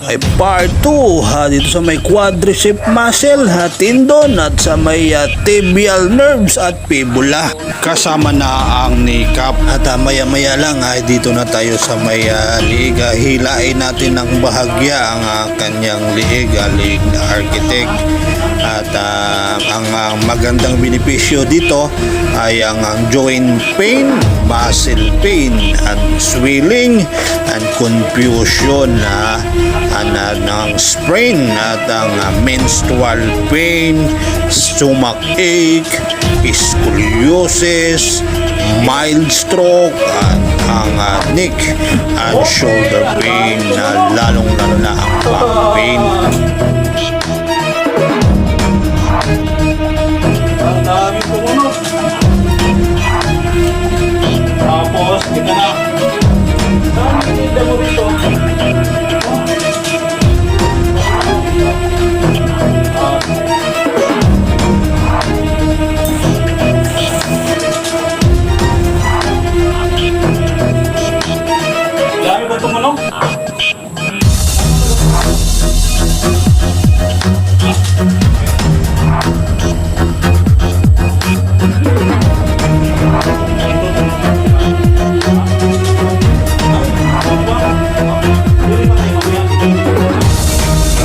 Ay part 2 ha, dito sa may quadricep muscle ha, tendon at sa may tibial nerves at fibula kasama na ang kneecap. At maya maya lang ay dito na tayo sa may liig. Hilain natin ng bahagya ang kanyang liig, liig na architect. At ang magandang benepisyo dito ay ang joint pain, muscle pain, and swelling, and confusion, and ng sprain, at ang menstrual pain, stomach ache, scoliosis, mild stroke, at ang neck and shoulder pain, na lalong-lalo na ang back pain. Ang dami tumunog. Tapos, ito na. Saan yung tinda mo rito? Dami ba tumunog?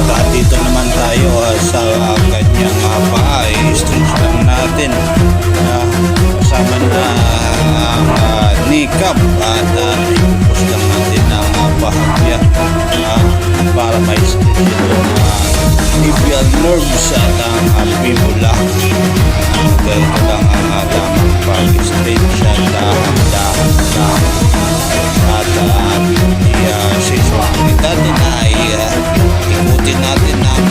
At dito naman tayo sa kanyang paa, i-stretch lang natin. Kasama na ang kneecap at ipupush lang natin ang bahagya para ma-stretch itong tibial nerves at ang fibula. Ganito lang ang tamang pag-stretch at dahan-dahan lang. At i-sisukit natin ay ikutin natin ng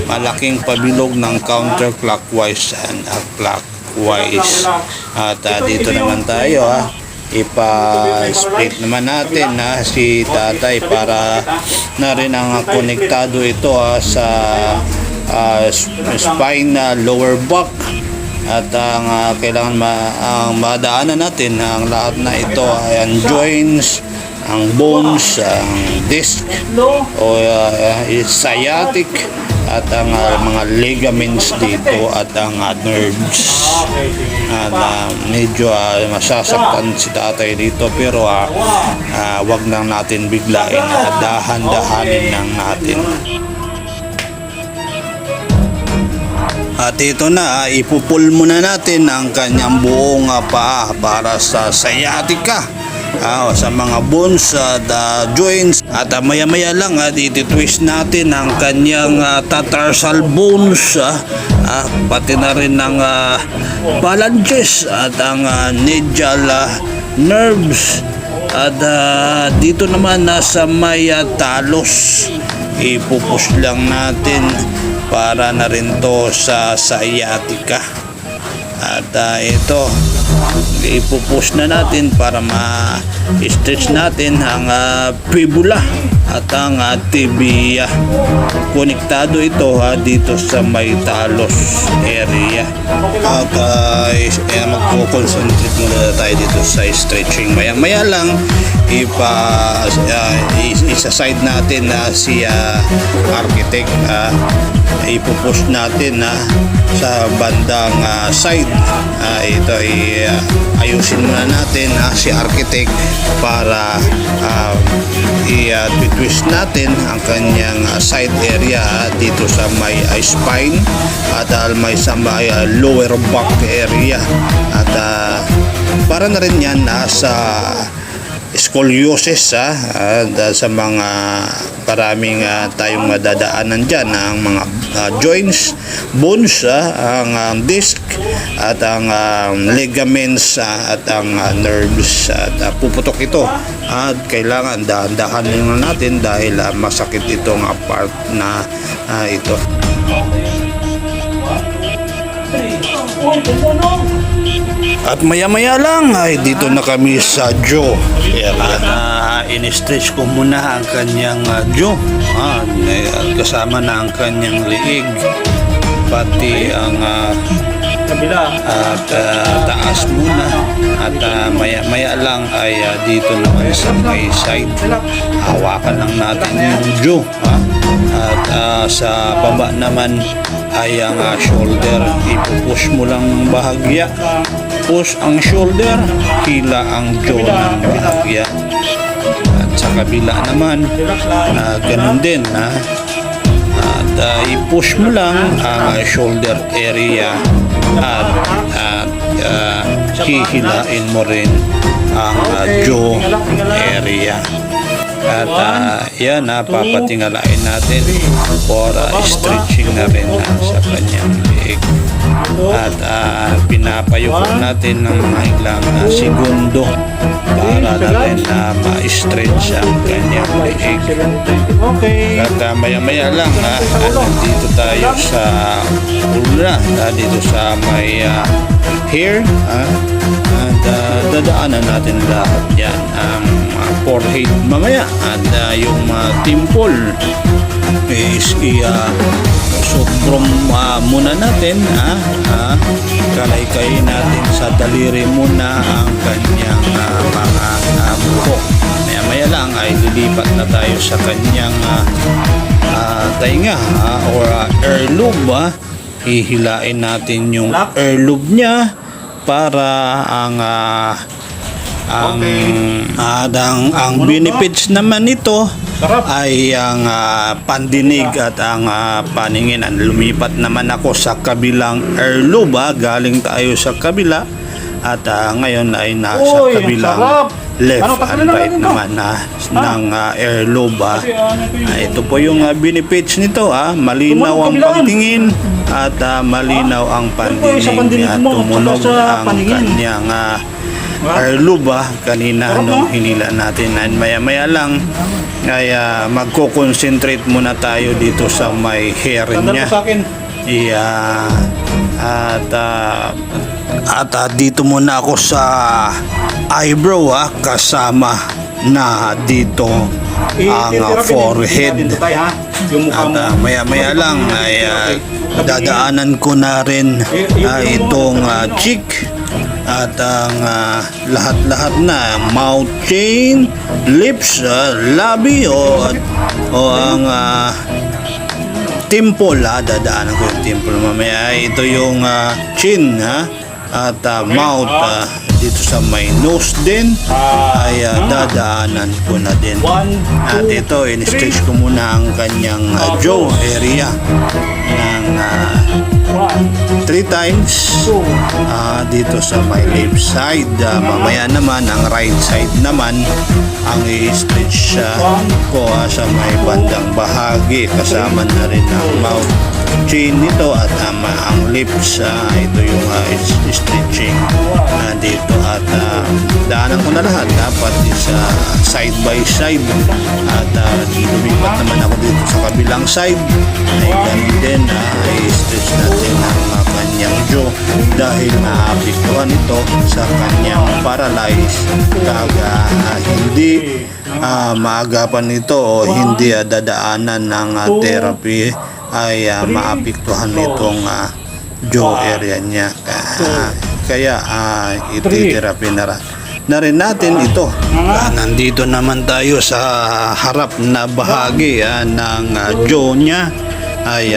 malaking pabilog ng counterclockwise and clockwise. At dito naman tayo ha, ipa-split naman natin ha, si tatay para na rin ang konektado ito ha, sa spine na lower back at ang kailangan ang madaanan natin ang lahat na ito ay ang joints, ang bones, ang disc o sciatic at ang mga ligaments dito at ang nerves. Okay, sige. At medyo masasaktan si tatay dito pero wag lang natin biglain, dahan-dahanin lang natin. At ito na, ipupul muna natin ang kanyang buong paa para sa sciatica. Sa mga bones at joints. At maya-maya lang at ititwist natin ang kanyang tatarsal bones. Pati na rin ang phalanges at ang medial nerves. At dito naman nasa may talos. Ipupush lang natin para na rin to sa sciatica. At ito, ipupush na natin para ma-stretch natin ang fibula at ang tibia. Konektado ito ha, dito sa may talos area. At magko-concentrate muna tayo dito sa stretching. Maya-maya lang, isa-side natin na si architect. Ipupush natin na sa bandang side. Ito ay ayusin muna natin si architect para i-twist natin ang kanyang side area dito sa may spine at may sa may lower back area at para na rin yan sa scoliosis at sa mga maraming tayong madadaanan dyan, ang mga joints, bones, ang disc at ang ligaments at ang nerves at puputok ito at kailangan dahan-dahan lang natin dahil masakit itong part na ito. Uy, tumunog! At maya-maya lang ay dito na kami sa jaw. At in-stretch ko muna ang kanyang jaw. Kasama na ang kanyang liig. Pati ang Kabila. At taas muna at maya maya lang ay dito naman sa may side, hawakan lang natin yung jaw, ha? At sa baba naman ay ang shoulder. Ipupush mo lang ng bahagya, push ang shoulder, hila ang jaw ng bahagya. At sa kabila naman, Relax lang. Ganun din, ha? At i-push mo lang ang shoulder area at hihilain mo rin ang jaw area. At yan, papatingalain natin for stretching na rin sa kanyang leeg. At pinapayuko natin ng mga ilang segundo para na rin na ma-stretch ang kanyang leeg. Okay. At maya-maya lang, nandito tayo sa ulo na, dito sa may hair, at dadaanan natin lahat yan, ang forehead mamaya at yung temple is i sukrom muna natin, kalaykay natin sa daliri muna ang kanyang mga buhok. Maya maya lang ay lilipat na tayo sa kanyang tainga or earlobe. Hihilain natin yung earlobe niya para ang at ang benefits naman nito Sarap. Ay ang pandinig at ang paningin. Ang lumipat naman ako sa kabilang earlobe, galing tayo sa kabila at ngayon ay nasa Uy, ang kabilang sarap. Left Ano, and tanggalin na right natin to. naman ng earlobe. Kasi, ano, ito yung- Ito po yung benefits nito, malinaw Tumunog ang kabilaan. pagtingin at malinaw ang Ano po yung sa pandinig pandinig at mo, tumunog tsaka sa ang paningin? Kanyang earlobe kanina Sarap, nung no? hinila natin. And maya maya lang ay magko-concentrate muna tayo dito sa may hair Tandaan niya. mo sa akin. Yeah. At dito muna ako sa eyebrow, kasama na dito ang I-therapy din forehead. natin to, tay, ha? Yung mukha At mo. maya maya lang ay dadaanan ko na rin itong cheek at ang lahat-lahat na mouth chain, lips, labi o ang temple, dadaanan ko yung temple mamaya. Ito yung chin, ha, at mouth, dito sa may nose din ay dadaanan ko na din. One, At two, ito, in-stretch ko muna ang kanyang jaw area ng One, three times two. Dito sa may left side. Mamaya naman, ang right side naman ang i-stretch ko sa may bandang bahagi. Kasama na rin ang mouth chain nito at ang lips. Ito yung stretching dito at daanan ko na lahat. Dapat is side by side at lumipat naman ako dito sa kabilang side ay ganun din, i-stretch natin ang kanyang jaw dahil naapektuhan ito sa kanyang paralyze kaga hindi maagapan ito o hindi dadaanan ng therapy ay maapektuhan itong jaw area niya. Kaya iti-therapy na rin natin ito. Nandito naman tayo sa harap na bahagi ng jaw niya ay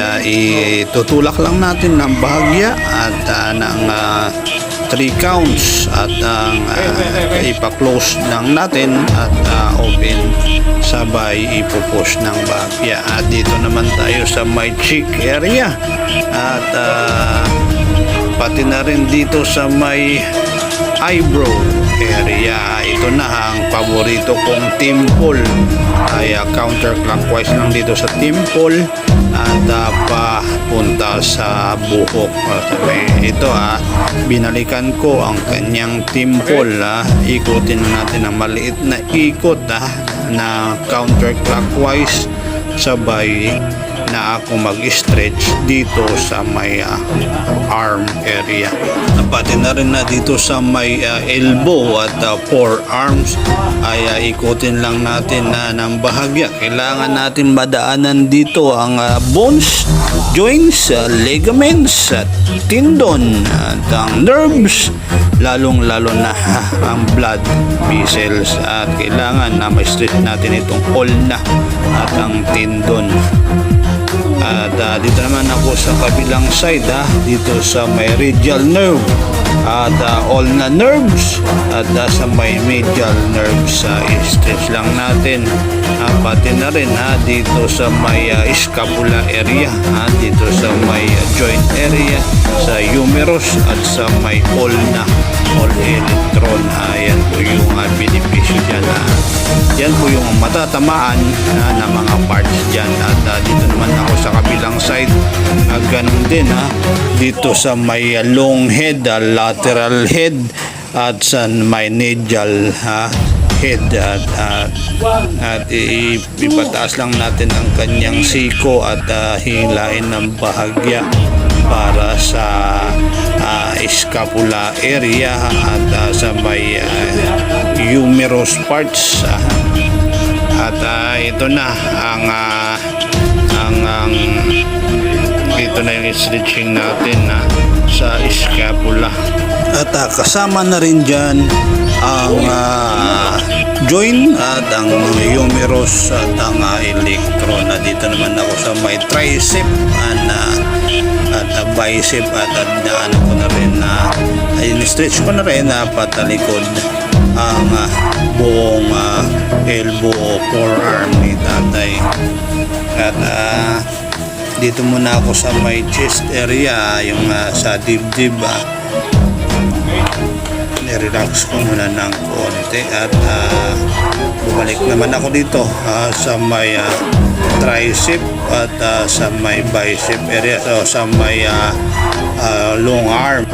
itutulak lang natin ng bahagya at ng 3 counts at ang ipa-close lang natin at open, sabay ipupush ng bahagya. At dito naman tayo sa my cheek area at pati na rin dito sa may eyebrow area. Ito na ang paborito kong temple ay counterclockwise lang dito sa temple at papunta sa buhok. Ito, binalikan ko ang kanyang temple. Ikutin natin ang maliit na ikot na counterclockwise. Sabay na ako mag-stretch dito sa may arm area. Pati na rin na dito sa may elbow at forearms ay ikutin lang natin na ng bahagya. Kailangan natin madaanan dito ang bones, joints, ligaments, at tendon, at ang nerves, lalong lalo na ang blood vessels, at kailangan na ma-stretch natin itong ulna at ang tendon. At dito naman ako sa kabilang side ha, dito sa may radial nerve at ulnar nerves at sa may medial nerves, stretch lang natin. Pati na rin ha, dito sa may scapula area, ha, dito sa may joint area, sa humerus at sa may ulna, all electron. Ayan po yung benepisyo dyan. Yan po yung matatamaan na mga parts dyan. At dito naman ako sa kabilang side, ganun din ha, dito sa may long head, lateral head at sa may medial ha, head at ipataas lang natin ang kanyang siko at hilain ng bahagya para sa scapula area at sa may humerus parts. At ito na ang ito na yung stretching natin na sa scapula. At kasama na rin dyan ang joint at ang humerus at ang electron. Na dito naman ako sa may tricep and at bicep at ano ko na rin na stretch ko na rin na patalikod ang buong elbow o forearm ni tatay. At dito muna ako sa may chest area, yung sa dibdib. Ni-relax ko muna ng konti at bumalik naman ako dito sa may tricep at sa may bicep area, so sa may long arm.